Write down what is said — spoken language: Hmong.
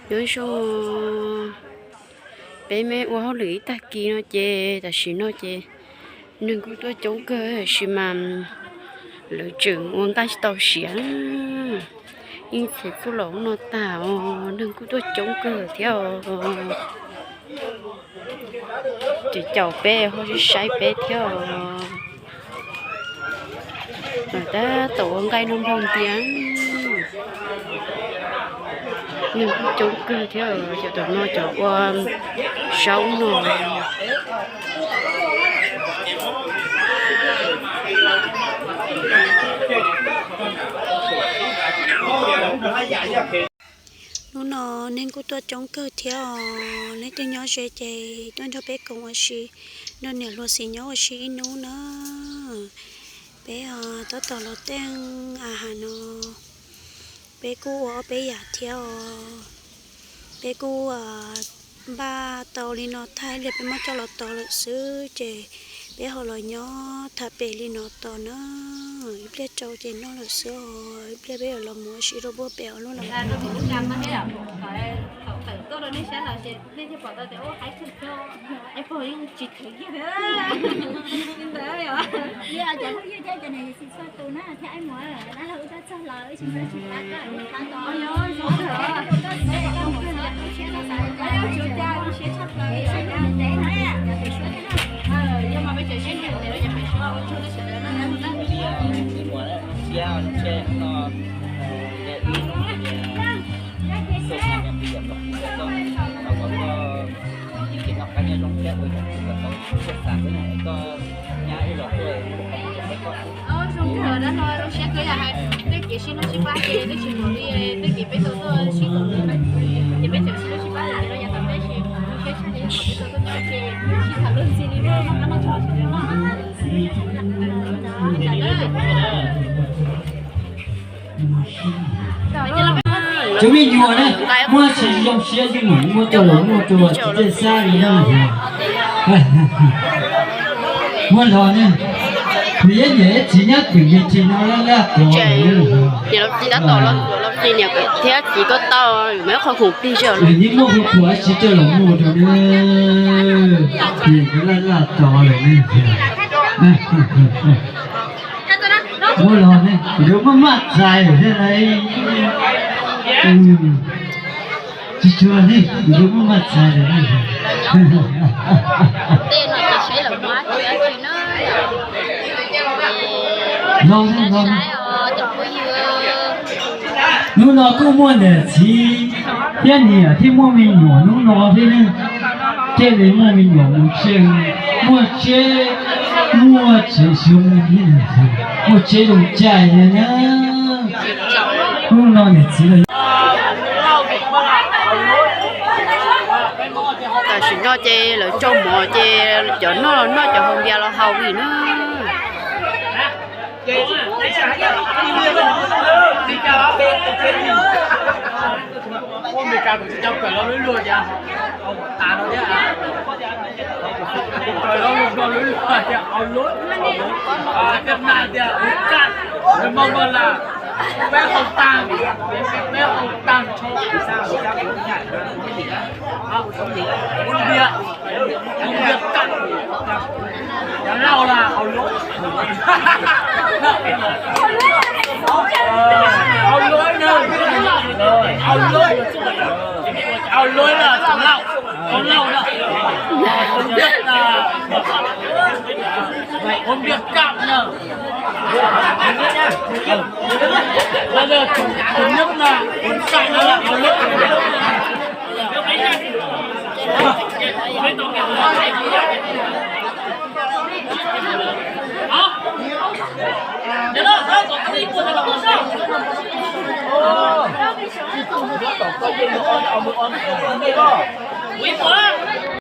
Nyob zoo, peb me ua hauj lwm ib tag kis no ces tam sim no ces neeg kuj tuaj coob kawg tab sis mas lawv tseem ua nqaij tsis tau siav. Ib txhia kuj los no tag os, neeg kuj tuaj coob kawg thiab os. Ces caum peb ho saib peb thiab os. Lawv tab tom ua nqaij noj npog ntiag. Neeg kuj coob kawg thiab, cov tom no cov ua saub no. Hnub no neeg kuj tuaj coob kawg thiab os. Leej twg nyob ze ces tuaj nrog peb koom ua si, nrog niam hluas xis nyob ua si ib hnub na. Peb tab tom los teej a has no, peb kuj ua ob peb yam thiab os. Peb kuj npaj tau li no tag ib pliag peb muab coj los tov lawm xwb ces peb ho los nyob tham pem li no tos na. Ib pliag tsau ces noj lawm xwb os, ib pliag peb yuav los mus ua si rau puag pem os lub no. Zoo kawg dab no, zoo siab kawg yam hais tej kev sib hlub sib pab ces twb tsis mus li, tej kev peb tau tuaj sib koom ces peb tseem sib hlub sib pab li no yav tom ntej ces zoo siab tshaj li qhov peb tau tuaj nyob ces sib tham luag ntxhi li no. Cov me nyuam ne, muaj tsis zoo siab ces muab coj los muag rau txiv tej xab li no. Muab los ne, nws yeej niam ib txiv nyab twm me tsis no laj laj kov. Niam laus txiv tab tom los, laus txiv niam thiab txiv koj tau yus muaj ib qho khoom plig seb. Nws yeej muaj hu phuam tsis coj los muag rau ne, ces laj laj kov lawm ne. Muab los ne, kuv yuav muaj maj txais lawm thiab lauj. Tsis tshua ne, kuv yuav muaj maj txais lawm ne. Los ne, los ne. Hnub no kuj muaj niam txiv thiab niam thiab muaj me nyuam hnub no thiab ne. Thiaj li muaj me nyuam mus tseg, muaj tsheb, muaj tsev xyoo, muaj tsheb zoo caij thiab na. Hnub no niam txiv los. Tam sim no ces lawv tso mov ces cov noj los noj, cov haus npias los haus li na. Ua npias kam na.